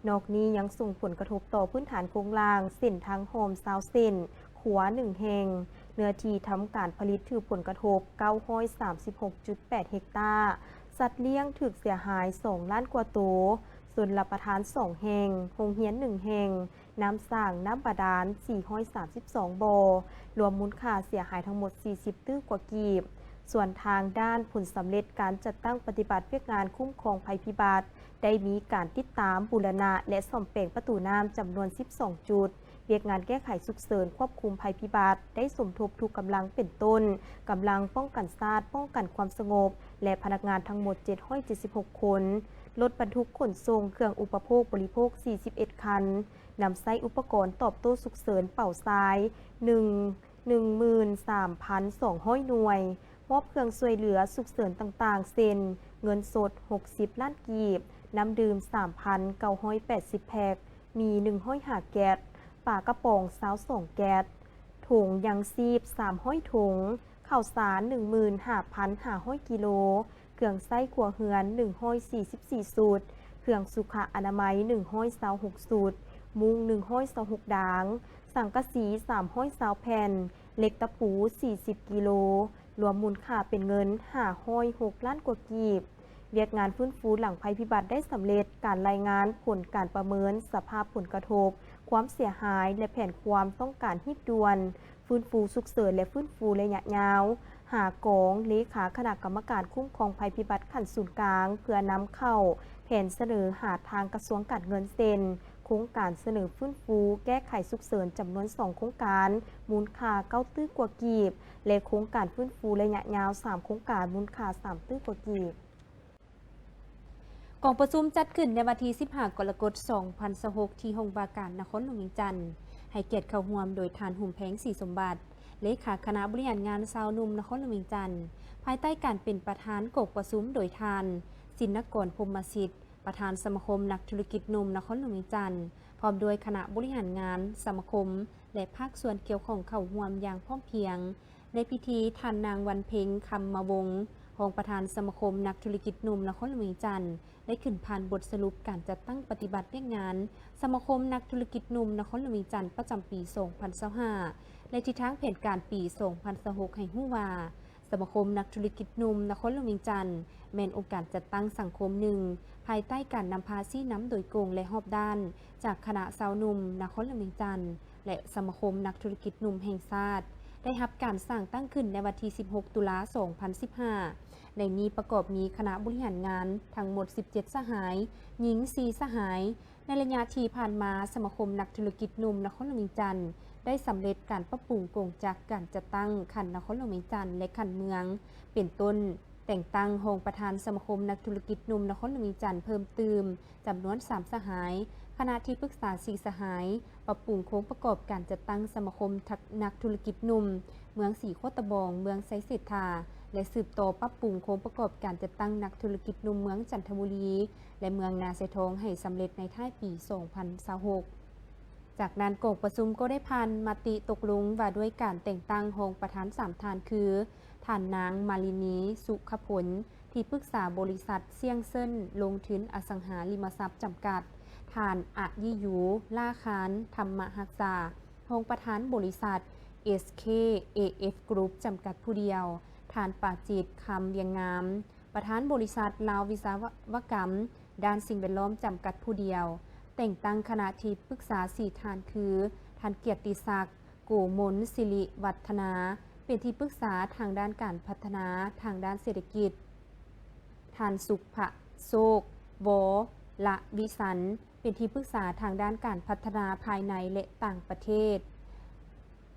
ນອກນີ້ຍັງສົ່ງຜົນກະທົບຕໍ່ພື້ນຖານໂຄງລ່າງ ເສັ້ນທາງຮ່ອມຊາວເສັ້ນ, ຂົວໜຶ່ງແຫ່ງ, ເນື້ອທີ່ທຳການຜະລິດຖືກຜົນກະທົບເກົ້າຮ້ອຍສາມສິບຫົກຈຸດແປດເຮັກຕາ, ສັດລ້ຽງຖືກເສຍຫາຍສອງລ້ານກວ່າໂຕ, ຊົນລະປະທານສອງແຫ່ງ, ໂຮງຮຽນໜຶ່ງແຫ່ງ, ນ້ຳສ້າງ, ນ້ຳບາດານສີ່ຮ້ອຍສາມສິບສອງບໍ່, ລວມມູນຄ່າເສຍຫາຍທັງໝົດສີ່ສິບຕື້ກວ່າກີບ. ສ່ວນທາງດ້ານຜົນສຳເລັດການຈັດຕັ້ງປະຕິບັດວຽກງານຄຸ້ມຄອງໄພພິບັດ, ໄດ້ມີການຕິດຕາມ, ບູລະນະ ແລະ ສ້ອມແປງປະຕູນ້ຳຈຳນວນສິບສອງຈຸດ. ວຽກງານແກ້ໄຂສຸກເສີນຄວບຄຸມໄພພິບັດໄດ້ສົມທົບທຸກກຳລັງເປັນຕົ້ນ ກຳລັງປ້ອງກັນຊາດ, ປ້ອງກັນຄວາມສະຫງົບ ແລະ ພະນັກງານທັງໝົດເຈັດຮ້ອຍເຈັດສິບຫົກຄົນ, ລົດບັນທຸກຂົນສົ່ງເຄື່ອງອຸປະໂພກບໍລິໂພກສີ່ສິບເອັດຄັນ, ນຳໃຊ້ອຸປະກອນຕອບໂຕ້ສຸກເສີນເປົາຊາຍໜຶ່ງ ໜຶ່ງໝື່ນສາມພັນສອງຮ້ອຍໜ່ວຍ, ມອບເຄື່ອງຊ່ວຍເຫຼືອສຸກເສີນຕ່າງໆ ເຊັ່ນ ເງິນສົດຫົກສິບລ້ານກີບ, ນ້ຳດື່ມສາມພັນເກົ້າຮ້ອຍແປດສິບແພັກ, ໝີ່ໜຶ່ງຮ້ອຍຫ້າແກັດ, ປາກະປ໋ອງຊາວສອງແກັດ, ຖົງຍັງຊີບສາມຮ້ອຍຖົງ, ເຂົ້າສານໜຶ່ງໝື່ນຫ້າພັນຫ້າຮ້ອຍກິໂລ, ເຄື່ອງໃຊ້ຄົວເຮືອນໜຶ່ງຮ້ອຍສີ່ສິບສີ່ຊຸດ, ເຄື່ອງສຸຂະອະນາໄມໜຶ່ງຮ້ອຍຊາວຫົກຊຸດ, ມຸ້ງໜຶ່ງຮ້ອຍຊາວຫົກດາງ, ສັງກະສີສາມຮ້ອຍຊາວແຜ່ນ, ເຫຼັກຕະປູສີ່ສິບກິໂລ, ລວມມູນຄ່າເປັນເງິນຫ້າຮ້ອຍຫົກລ້ານກວ່າກີບ. ວຽກງານຟື້ນຟູຫຼັງໄພພິບັດໄດ້ສຳເລັດການລາຍງານຜົນການປະເມີນສະພາບຜົນກະທົບ, ຄວາມເສຍຫາຍ ແລະ ແຜນຄວາມຕ້ອງການຮີບດ່ວນ, ຟື້ນຟູສຸກເສີນ ແລະ ຟື້ນຟູໄລຍະຍາວ, ຫ້າກອງ, ເລຂາຄະນະກຳມະການຄຸ້ມຄອງໄພພິບັດຂັ້ນສູນກາງ ເພື່ອນຳເຂົ້າແຜນສະເໜີຫາທາງກະຊວງການເງິນ ເຊັ່ນ ໂຄງການສະເໜີຟື້ນຟູແກ້ໄຂສຸກເສີນຈຳນວນສອງໂຄງການ, ມູນຄ່າເກົ້າຕື້ກວ່າກີບ ແລະ ໂຄງການຟື້ນຟູໄລຍະຍາວສາມໂຄງການ, ມູນຄ່າສາມຕື້ກວ່າກີບ. ກອງປະຊຸມຈັດຂຶ້ນໃນວັນທີສິບຫ້າ ກໍລະກົດ ສອງພັນຊາວຫົກ ທີ່ຫ້ອງວ່າການນະຄອນຫຼວງວຽງຈັນ, ໃຫ້ກຽດເຂົ້າຮ່ວມໂດຍທ່ານ ຫຸມແພງ ສີສົມບັດ, ເລຂາຄະນະບໍລິຫານງານຊາວໜຸ່ມນະຄອນຫຼວງວຽງຈັນ, ພາຍໃຕ້ການເປັນປະທານກອງປະຊຸມໂດຍທ່ານ ສິນນະກອນ ພົມມະສິດ, ປະທານສະມາຄົມນັກທຸລະກິດໜຸ່ມນະຄອນຫຼວງວຽງຈັນ, ພ້ອມດ້ວຍຄະນະບໍລິຫານງານສະມາຄົມ ແລະ ພາກສ່ວນກ່ຽວຂ້ອງເຂົ້າຮ່ວມຢ່າງພ້ອມພຽງ. ໃນພິທີ, ທ່ານນາງ ວັນເພັງ ຄຳມະວົງ, ຮອງປະທານສະມາຄົມນັກທຸລະກິດໜຸ່ມນະຄອນຫຼວງວຽງຈັນ, ໄດ້ຂຶ້ນຜ່ານບົດສະຫຼຸບການຈັດຕັ້ງປະຕິບັດວຽກງານສະມາຄົມນັກທຸລະກິດໜຸ່ມນະຄອນຫຼວງວຽງຈັນປະຈຳປີສອງພັນຊາວຫ້າ ແລະ ທິດທາງແຜນການປີສອງພັນຊາວຫົກ ໃຫ້ຮູ້ວ່າ, ສະມາຄົມນັກທຸລະກິດໜຸ່ມນະຄອນຫຼວງວຽງຈັນ ແມ່ນອົງການຈັດຕັ້ງສັງຄົມໜຶ່ງ ພາຍໃຕ້ການນຳພາຊີ້ນຳໂດຍກົງ ແລະ ຮອບດ້ານ ຈາກຄະນະຊາວໜຸ່ມນະຄອນຫຼວງວຽງຈັນ ແລະ ສະມາຄົມນັກທຸລະກິດໜຸ່ມແຫ່ງຊາດ, ໄດ້ຮັບການສ້າງຕັ້ງຂຶ້ນໃນວັນທີສິບຫົກ ຕຸລາ ສອງພັນສິບຫ້າ. ໃນນີ້ປະກອບມີຄະນະບໍລິຫານງານທັງໝົດສິບເຈັດສະຫາຍ, ຍິງສີ່ສະຫາຍ. ໃນໄລຍະທີ່ຜ່ານມາ, ສະມາຄົມນັກທຸລະກິດໜຸ່ມນະຄອນຫຼວງວຽງຈັນ ໄດ້ສຳເລັດການປັບປຸງກົງຈັກການຈັດຕັ້ງຂັ້ນນະຄອນຫຼວງວຽງຈັນ ແລະ ຂັ້ນເມືອງ, ເປັນຕົ້ນ, ແຕ່ງຕັ້ງຮອງປະທານສະມາຄົມນັກທຸລະກິດໜຸ່ມນະຄອນຫຼວງວຽງຈັນເພີ່ມຕື່ມ ຈຳນວນສາມສະຫາຍ, ຄະນະທີ່ປຶກສາສີ່ສະຫາຍ, ປັບປຸງໂຄງປະກອບການຈັດຕັ້ງສະມາຄົມນັກທຸລະກິດໜຸ່ມເມືອງສີໂຄດຕະບອງ, ເມືອງໄຊເສດຖາ ແລະ ສືບຕໍ່ປັບປຸງໂຄງປະກອບການຈັດຕັ້ງນັກທຸລະກິດໜຸ່ມເມືອງຈັນທະບູລີ ແລະ ເມືອງນາຊາຍທອງໃຫ້ສຳເລັດໃນທ້າຍປີສອງພັນຊາວຫົກ. ຈາກນັ້ນກອງປະຊຸມກໍໄດ້ຜ່ານມະຕິຕົກລົງວ່າດ້ວຍການແຕ່ງຕັ້ງຮອງປະທານສາມທ່ານຄື ທ່ານນາງ ມາລິນີ ສຸຂະພົນ ທີ່ປຶກສາບໍລິສັດຊຽງເຊິນລົງທຶນອະສັງຫາລິມະຊັບຈຳກັດ, ທ່ານ ອະຢິຢູ ລ້າຄານ ທຳມະຮັກສາ ຮອງປະທານບໍລິສັດ ເອສເຄ ເອເອັຟ ກຣຸບ ຈຳກັດຜູ້ດຽວ, ທ່ານ ປາຈິດ ຄຳວຽງງາມ ປະທານບໍລິສັດລາວວິສະວະກຳດ້ານສິ່ງແວດລ້ອມຈຳກັດຜູ້ດຽວ, ແຕ່ງຕັ້ງຄະນະທີ່ປຶກສາສີ່ທ່ານຄື ທ່ານ ກຽດຕິສັກ ໂກມົນ ສິລິວັດທະນາ ເປັນທີ່ປຶກສາທາງດ້ານການພັດທະນາທາງດ້ານເສດຖະກິດ, ທ່ານ ສຸພະໂຊກ ວໍລະວິສັນ ເປັນທີ່ປຶກສາທາງດ້ານການພັດທະນາພາຍໃນ ແລະ ຕ່າງປະເທດ,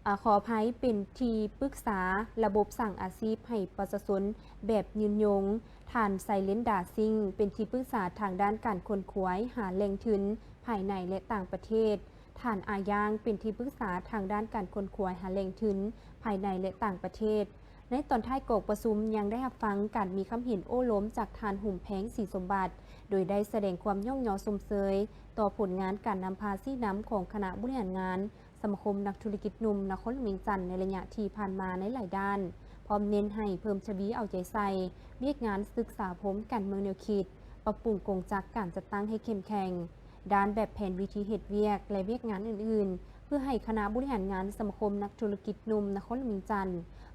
ອາ, ຂໍອະໄພ, ເປັນທີ່ປຶກສາລະບົບສ້າງອາຊີບໃຫ້ປະຊາຊົນແບບຍືນຍົງ, ທ່ານ ໄຊເລນດາ ຊິງ ເປັນທີ່ປຶກສາທາງດ້ານການຂົນຂວາຍຫາແຫຼ່ງທຶນ ພາຍໃນ ແລະ ຕ່າງປະເທດ, ທ່ານ ອາ ຢ່າງ ເປັນທີ່ປຶກສາທາງດ້ານການຄົ້ນຄວ້າຫາແຫຼ່ງທຶນພາຍໃນ ແລະ ຕ່າງປະເທດ. ໃນຕອນທ້າຍກອງປະຊຸມຍັງໄດ້ຮັບຟັງການມີຄຳເຫັນໂອ້ລົມຈາກທ່ານ ຫຸມແພງ ສີສົມບັດ, ໂດຍໄດ້ສະແດງຄວາມຍ້ອງຍໍຊົມເຊີຍຕໍ່ຜົນງານການນຳພາຊີ້ນຳຂອງຄະນະບໍລິຫານງານ ສະມາຄົມນັກທຸລະກິດໜຸ່ມນະຄອນຫຼວງວຽງຈັນໃນໄລຍະທີ່ຜ່ານມາໃນຫຼາຍດ້ານ, ພ້ອມເນັ້ນໃຫ້ເພີ່ມທະວີເອົາໃຈໃສ່ວຽກງານສຶກສາອົບຮົມການເມືອງແນວຄິດ, ປັບປຸງກົງຈັກການຈັດຕັ້ງໃຫ້ເຂັ້ມແຂງດ້ານແບບແຜນວິທີເຮັດວຽກ ແລະ ວຽກງານອື່ນໆ ເພື່ອໃຫ້ຄະນະບໍລິຫານງານສະມາຄົມນັກທຸລະກິດໜຸ່ມນະຄອນຫຼວງວຽງຈັນ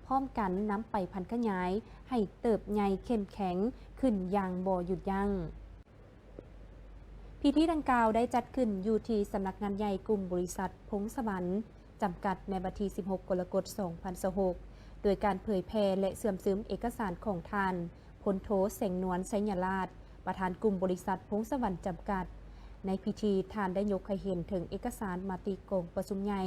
ພ້ອມກັນນຳໄປຜັນຂະຫຍາຍໃຫ້ເຕີບໃຫຍ່ເຂັ້ມແຂງຂຶ້ນຢ່າງບໍ່ຢຸດຢັ້ງ. ພິທີດັ່ງກ່າວໄດ້ຈັດຂຶ້ນຢູ່ທີ່ສຳນັກງານໃຫຍ່ກຸ່ມບໍລິສັດພົງສະຫວັນຈຳກັດ ໃນວັນທີສິບຫົກ ກໍລະກົດ ສອງພັນຊາວຫົກ ໂດຍການເຜີຍແຜ່ ແລະ ເຊື່ອມຊຶມເອກະສານຂອງທ່ານ ພົນໂທ ແສງນວນ ໄຊຍະລາດ ປະທານກຸ່ມບໍລິສັດພົງສະຫວັນຈຳກັດ. ໃນພິທີ ທ່ານໄດ້ຍົກໃຫ້ເຫັນເຖິງເອກະສານມະຕິກອງປະຊຸມໃຫຍ່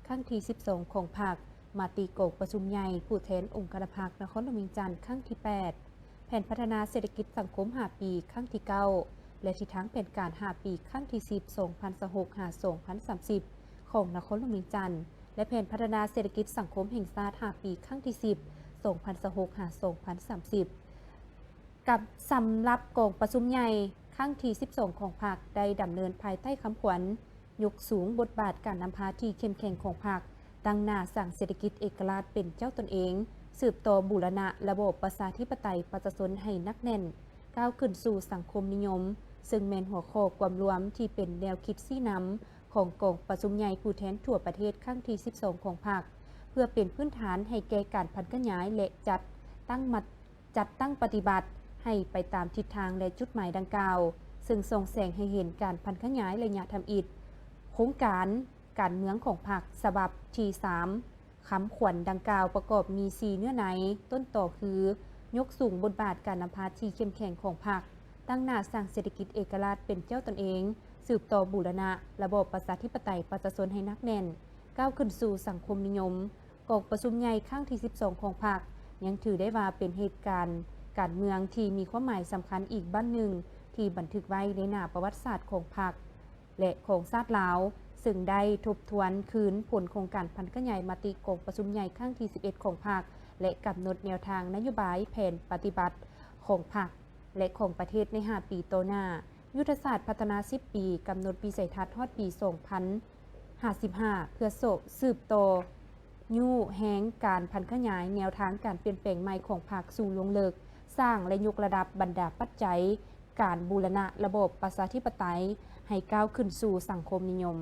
ຄັ້ງທີສິບສອງຂອງພັກ, ມະຕິກອງປະຊຸມໃຫຍ່ຜູ້ແທນອົງຄະນະພັກນະຄອນຫຼວງວຽງຈັນຄັ້ງທີແປດ, ແຜນພັດທະນາເສດຖະກິດສັງຄົມຫ້າປີຄັ້ງທີເກົ້າ ແລະ ທິດທາງແຜນການຫ້າປີຄັ້ງທີສິບ ສອງພັນຊາວຫົກ ຫາ ສອງພັນສາມສິບ ຂອງນະຄອນຫຼວງວຽງຈັນ ແລະ ແຜນພັດທະນາເສດຖະກິດສັງຄົມແຫ່ງຊາດຫ້າປີຄັ້ງທີສິບ ສອງພັນຊາວຫົກ ຫາ ສອງພັນສາມສິບ. ກັບ ສຳລັບກອງປະຊຸມໃຫຍ່ຄັ້ງທີສິບສອງຂອງພັກ ໄດ້ດຳເນີນພາຍໃຕ້ຄຳຂວັນ ຍົກສູງບົດບາດການນຳພາທີ່ເຂັ້ມແຂງຂອງພັກ, ຕັ້ງໜ້າສ້າງເສດຖະກິດເອກະລາດເປັນເຈົ້າຕົນເອງ, ສືບຕໍ່ບູລະນະລະບອບປະຊາທິປະໄຕປະຊາຊົນໃຫ້ໜັກແໜ້ນ, ກ້າວຂຶ້ນສູ່ສັງຄົມນິຍົມ, ເຊິ່ງແມ່ນຫົວຂໍ້ຄວາມລວມທີ່ເປັນແນວຄິດຊີ້ນຳຂອງກອງປະຊຸມໃຫຍ່ຜູ້ແທນທົ່ວປະເທດຄັ້ງທີສິບສອງຂອງພັກ, ເພື່ອເປັນພື້ນຖານໃຫ້ແກ່ການຜັນຂະຫຍາຍ ແລະ ຈັດຕັ້ງມາ ຈັດຕັ້ງປະຕິບັດໃຫ້ໄປຕາມທິດທາງ ແລະ ຈຸດໝາຍດັ່ງກ່າວ, ເຊິ່ງສ່ອງແສງໃຫ້ເຫັນການຜັນຂະຫຍາຍໄລຍະທຳອິດໂຄງການການເມືອງຂອງພັກ ສະບັບທີສາມ. ຄຳຂວັນດັ່ງກ່າວປະກອບມີສີ່ເນື້ອໃນ, ຕົ້ນຕໍຄື ຍົກສູງບົດບາດການນຳພາທີ່ເຂັ້ມແຂງຂອງພັກ, ຕັ້ງໜ້າສ້າງເສດຖະກິດເອກະລາດເປັນເຈົ້າຕົນເອງ, ສືບຕໍ່ບູລະນະລະບອບປະຊາທິປະໄຕປະຊາຊົນໃຫ້ໜັກແໜ້ນ, ກ້າວຂຶ້ນສູ່ສັງຄົມນິຍົມ. ກອງປະຊຸມໃຫຍ່ຄັ້ງທີສິບສອງຂອງພັກ ຍັງຖືໄດ້ວ່າເປັນເຫດການການເມືອງທີ່ມີຄວາມໝາຍສຳຄັນອີກບັ້ນໜຶ່ງ ທີ່ບັນທຶກໄວ້ໃນໜ້າປະຫວັດສາດຂອງພັກ ແລະ ຂອງຊາດລາວ, ເຊິ່ງໄດ້ທົບທວນຄືນຜົນຂອງການຜັນຂະຫຍາຍມະຕິກອງປະຊຸມໃຫຍ່ຄັ້ງທີສິບເອັດຂອງພັກ ແລະ ກຳນົດແນວທາງນະໂຍບາຍແຜນປະຕິບັດຂອງພັກ ແລະ ຂອງປະເທດໃນຫ້າປີຕໍ່ໜ້າ. ຍຸດທະສາດພັດທະນາສິບປີ ກຳນົດວິໄສທັດຮອດປີສອງພັນຫ້າສິບຫ້າ ເພື່ອສືບຕໍ່ຍູ້ແຮງການຜັນຂະຫຍາຍແນວທາງການປ່ຽນແປງໃໝ່ຂອງພັກສູ່ລົງເລິກ, ສ້າງ ແລະ ຍົກລະດັບບັນດາປັດໄຈການບູລະນະລະບອບປະຊາທິປະໄຕໃຫ້ກ້າວຂຶ້ນສູ່ສັງຄົມນິຍົມ.